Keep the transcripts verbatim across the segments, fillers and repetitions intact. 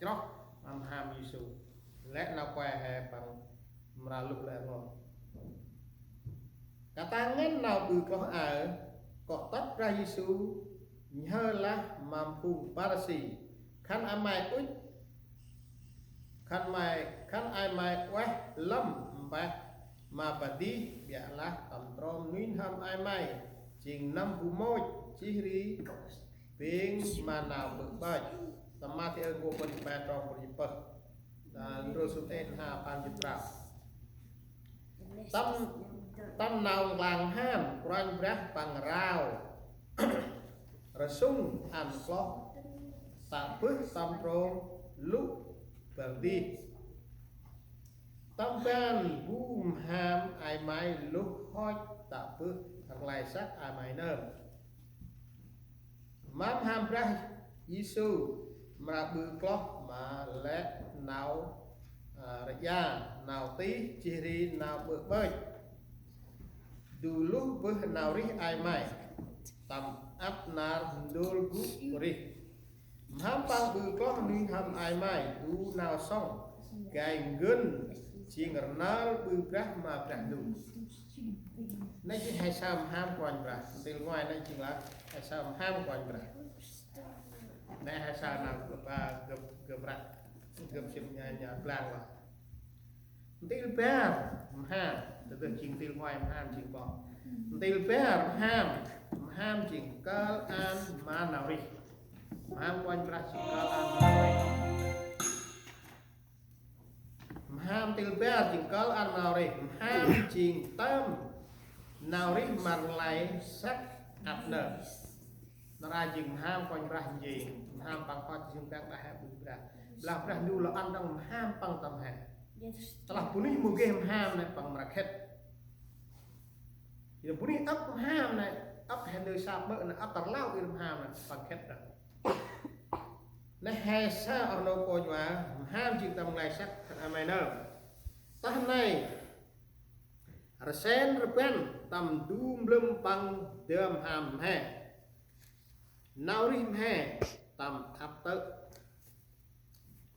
chroh ma mham Yêsu. Lĕ nau kue he păng mra lŭ lĕ rngôch. Katang ngăn nau ƀư kloh aơ, kŏ tât Brah Yêsu nhhơ lah ma phung Pharisi: Khân ay may ŭch, khân may, khân ay may ueh lăm mpeh ma padih, ƀiălah tâm trôm nuih n'hâm ay may jêng nâm bu môch, jêh ri bêng ma nau bơ̆ ƀơch. Tâm Mathiơ nkô̆ păn jât pe, trong păn jât pơh. Ndrôl sŭt êt ha păn jât prao. Tâm, tâm nau nklang mham, Kôranh Brah Păng rao rsŭng ăn kloh tă bơh tâm trôm lŭ băl dih. Tâm ban bu mham ay may lôh hŏch tă bơh rnglay săk ay may nơm. Ma mham Brah Yêsu mra ƀư kloh ma lĕ nau, a, rêya, nau tih, jêh ri nau bơ̆ ƀơch. Du luh bơh nau rêh ay may tâm ăp nar ndôl gŭ rêh. Mham Păng ƀư kloh nuih n'hâm ay may du nau sŏng gay ngăn jêng rnăl ƀư brah ma Brah Ndu. Nây jêng he saơ mham Kôranh Brah. Ntil ngoai nây jêng lah he saơ mham Kôranh Brah. Nây he saơ nau gâp, a, gâp, gâp rah, gâp sĭm nha, nha blang lah. Ntil bar mham, tơdah jêng ntil ngoai mham jêng kloh. Ntil bar mham, mham jêng kơl ăn ma nau rêh. Mham Kôranh Brah jêng kơl ăn ma nau rêh. Mham ntil bar jêng kơl ăn ma nau rêh, mham jêng tơm nau rêh ma rnglay săk ăp nơm. Nar aơ jêng mham Kôranh Brah jêng, mham Păng hŏ jêng Păng đah he ƀư brah. Blah Brah Ndu lŏ ăn đŏng mham Păng tâm he. Tơlah bunuyh mâu geh mham nây Păng mra khât. Yơn bunuyh âk mham nây, âk he ndơ sa ƀơ̆ nây, âk rlau ir mham nây, Păng khât đŏng. Nây he saơ oh nô kônh wa, mham jêng tâm rnglay săk khân ay may nơm. Tah nây, rsen rbăn tâm du mlâm păng dơm mham mhe. Nau rêh mhe tâm ăp tơ̆.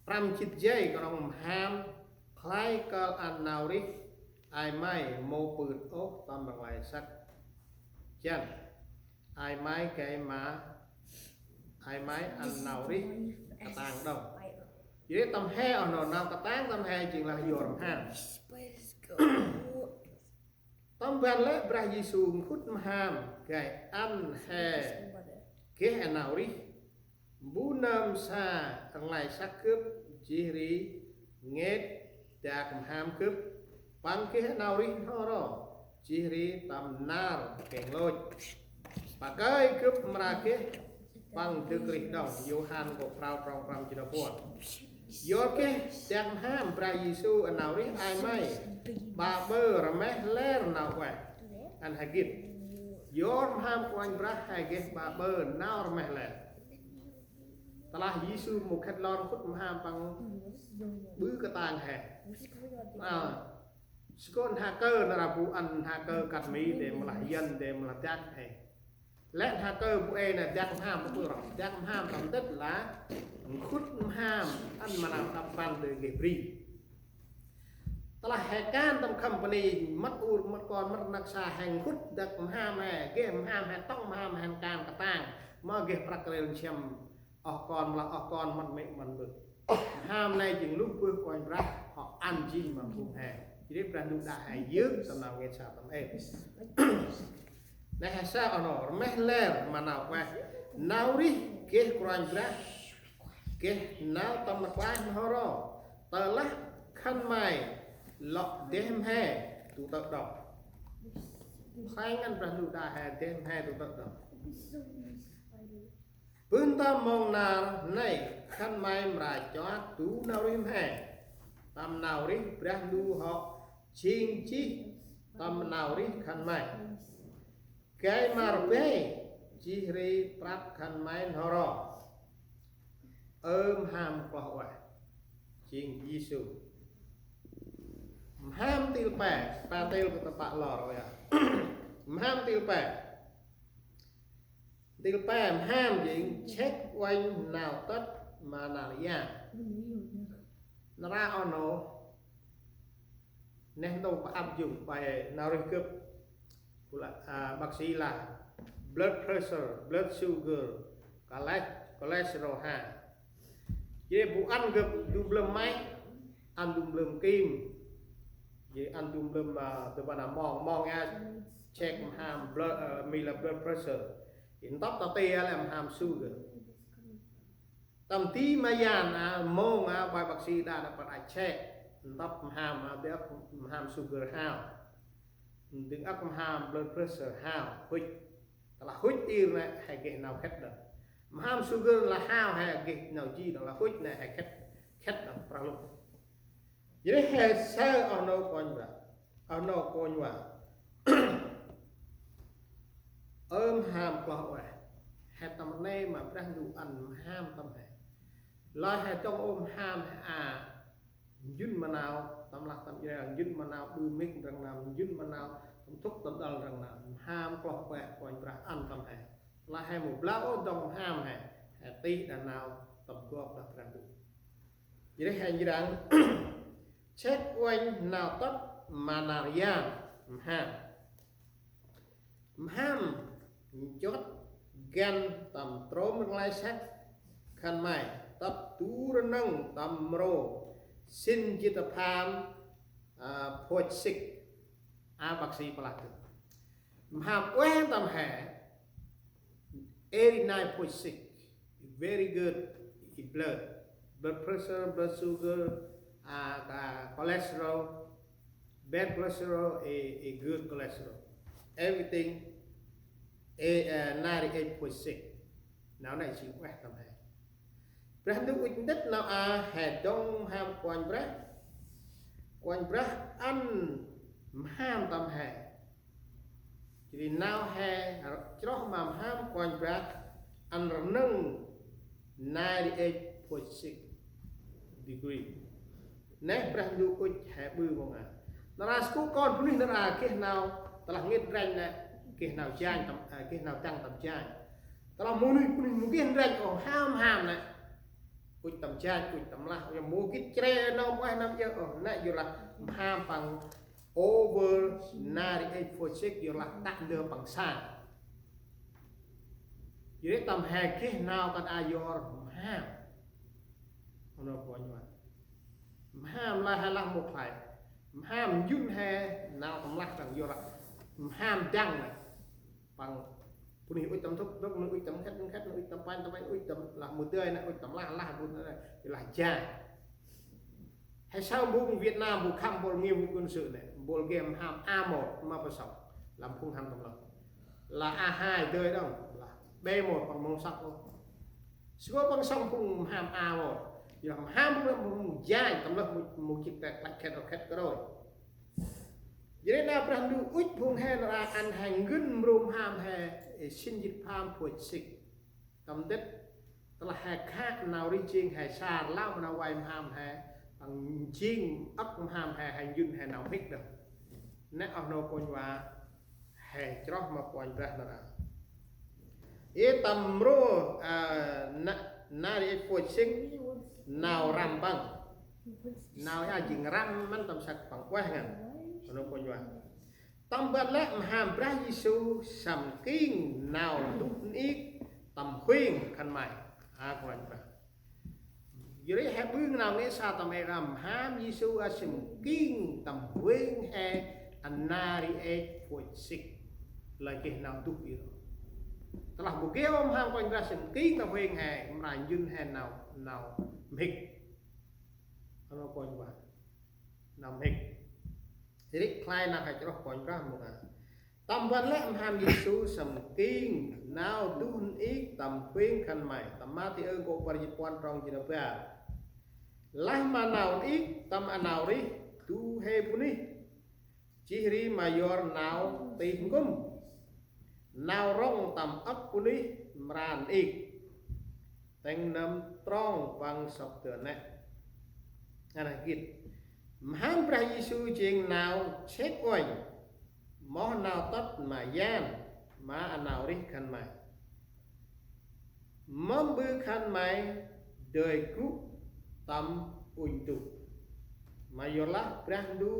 Prăm jât jay knŏng mham khlay kơl ăn nau rêh ay may mâu pưt ôh tâm rnglay săk. Jăn, ay may gay ma, ay may ăn nau rêh katang đŏng. Jêh ri tâm he oh nô nau katang tâm he jêng lah yor mham. Tâm ban lĕ Brah Yêsu nkhŭt mham gay ăn he geh nau rêh. Mbu nơm sa rnglay săk gâp, jêh ri ngêt dak mham gâp, păng geh nau rêh n'ho ro, jêh ri tâm nar geh lôch. Pakơi gâp mra geh păng dâk rêh đŏng. Yôhan nkô̆ prao trong prăm jât puăn. Yor geh dak mham Brah Yêsu ăn nau rêh ay may ƀaƀơ rmeh ler nau ueh ăn he gĭt. Yor mham Kôranh Brah he geh ƀaƀơ nau rmeh ler. Tơlah Yêsu mâu khât lor nkhŭt mham Păng ƀư katang he. A, skôn n'ha kơ nar aơ bu ăn n'ha kơ kăt mi de mâu lah yăn de mâu lah dak he. Lĕ n'ha kơ bu ê nây dak mham bu ro. Dak mham tâm tât lah nkhŭt mham ăn ma nau đăp mpăn dơi geh bri. Tơlah he kan tâm company mât ur mât kon mât năk sa he nkhŭt dak mham he, geh mham he, tŏng mham he kan katang. Ma geh prăk rêl nsiăm oh kon mâu lah oh kon mât mê̆ mât bơ̆. Mham nây jêng luh bơh Kôranh Brah hŏ ăn jêh ma phung he. Jêh ri Brah Ndu đah he yơk tâm nau ngêt sa tâm êp. Nây he saơ oh nô, rmeh ler ma nau ueh. Nau rêh geh Kôranh Brah, geh nau tâm rklaih n'ho ro. Tơlah khân may lŏ deh mhe du tơ̆ đŏng. Khlay ngăn Brah Ndu đah he deh mhe du tơ̆ đŏng. Bơh ntơm mông nar nây khân may mra choăt du nau rêh mhe. Tâm nau rêh Brah Ndu hŏ jêng jêh tâm nau rêh khân may. Gay ma rbay jêh ri prăp khân may n'ho ro. Ơ mham kloh ueh, jêng Yêsu. Mham ntil pe, pe ntil kơ tơpă lor ôh ya. Mham ntil pe. Ntil pe mham jêng chêk uănh nau tât ma nar ya. Nar aơ oh nô, neh ntu pa áp dụng, pa nau rêh gâp, bu lah, à, bác sĩ lah blood pressure, blood sugar, chole-, cholesterol ha. Jêh bu ăn gâp du mblâm meh, ăn du mblâm kim. Jêh ăn du mblâm, à, du mblâm mong, mong a check mham blood, à, mi lah blood pressure. Jêh ntop ta ti a lĕ mham sugar. Tâm ti ma yan a mong a bai bác sĩ đa đa păt a check. Ntop mham a dâng âk mham sugar hao. Dâng âk mham blood pressure hao. Hŭch. Tơlah hŭch ir nê he geh nau khât đŏng. Mham sugar lah hao he geh nau ji đŏng, lah hŭch nê he khât, khât đŏng prăh lŭk. Jêh ri he saơ oh nô Kôranh Brah. Oh nô Kôranh Wa. Ơ mham kloh ueh. He tâm rnê ma Brah Ndu ăn mham tâm he. Lah he dŏng ôh mham he a. Njŭn ma nau tâm lah tâm jrel, njŭn ma nau ƀư mhĭk răng nau, njŭn ma nau tâm thŭk tâm đăl răng nau. Mham kloh ueh Kôranh Brah ăn tâm he. Lah he mâu blau ôh dŏng mham he. He tih đah nau tâm gop đah Brah Ndu. Jêh ri he njrăng check uănh nau tât ma nar yan mham. Mham nchôt găn tâm trôm rnglay săk khân may, tât du rnâng tâm mrô sĭn jât pham, à, phôch sik. A bác sĩ plah tơ. Mham ueh tâm he, ê ri nai phôch sik. Very good. I blood. Blood pressure, blood sugar, à, à, cholesterol, bad cholesterol, ê, ê good cholesterol. Everything, ê, à, nai ri ê phôch sik. Nau nê jêng ueh tâm he. Brah Ndu ŭch ndĭt nau a he dŏng mham Kôranh Brah. Kôranh Brah ăn mham tâm he. Jêh ri nau he chroh ma mham Kôranh Brah ăn rnâng nai ri ê phôch sik degree. Neh Brah Ndu ŭch he ƀư mông a. Nar a skŭ kon bunuyh nar a geh nau tơlah ngêt ndrănh nê, geh nau janh tâm, à, geh nau tăng tâm janh. Tơlah mâu nuih bunuyh mâu geh ndrănh ôh, mham mham nê. Ŭch tâm janh, ŭch tâm lah, ŭch mâu gĭt chre nau mâu ueh nau yơh ôh, nê yorlah mham păng over nai ri ê phôch sik yorlah tă ndơ păng sa. Jêh ri tâm he geh nau kơt a yor mham. Ơ nô Kôranh Wa. Mham lah he lah mâu khlay. Mham njŭn he nau tâm lah tăng yorlah mham dăng nê. Păng bunuyh ŭch tâm thŭk, thŭk, bunuyh ŭch tâm khât, khât, bunuyh ŭch tâm panh, tâm panh, ŭch tâm lah mâu dơi nê, ŭch tâm lah, lah bunuyh nê, lah jai. He saơ mpôl Việt Nam, mpôl khăm, mpôl ngih, mpôl quân sự nê, mpôl geh mham A một ma pơsŏng, lah phung hăn tâm lơh. Lah A hai dơi đŏng, lah B một păng mâu sŏng ôh. Sgô păng sŏng phung mham A một. Yorlah mham phung, phung jai tâm lơh mâu, mâu jêh ta klach khât, khât kơt roi. Jêh ri nau Brah Ndu ŭch phung he nar a ăn he ngăn mrô mham he, ê, sĭn jât pham phôch sik. Tâm ndĭt, tơlah he khă nau rêh jêng he sa rlau ma nau vay mham he, păng jêng âk mham he, he njŭn he nau mhĭk đŏng. Nê oh nô Kôranh Wa, he chroh ma Kôranh Brah nar a. Ê tâm mrô, à, na, nai ri ê phôch sik, nau răm păng. Nau a jêng răm mân tâm săk păng ueh ngăn. Oh nô Kôranh Wa. Tâm ban lĕ mham Brah Yêsu săm king nau duh nik tâm huêng khân may. A Kôranh Brah. Jêh ri he ƀư nau ngêt sa tâm ê răm mham Yêsu a săm king tâm huêng he a nai ri ê phôch sik. Lah geh nau duh i ro. Tơlah mâu geh ôh mham Kôranh Brah săm king tâm huêng he, mra njŭn he nau, nau mhĭk. Ơ nô Kôranh Wa. Nau mhĭk. Jêh ri khlay nau he chroh Kôranh Brah mông a. Tâm ban lĕ mham Yêsu săm king nau duh nik tâm huêng khân may. Tâm Mathiơ nkô̆ bar jât puăn trong jât ma bar. Lah ma nau nik tâm a nau rêh du huê bunuyh. Jêh ri ma yor nau tih nkŭm. Nau rŏng tâm âk bunuyh mra nik. Tĭng nâm trong păng sŏk dơ nê. Ngăn he gĭt. Mham Brah Yêsu jêng nau chêk uănh. Moh nau tât ma yan, ma a nau rêh khân may. Mâm ƀư khân may dơi gŭ tâm uănh ntu, ma yorlah Brah Ndu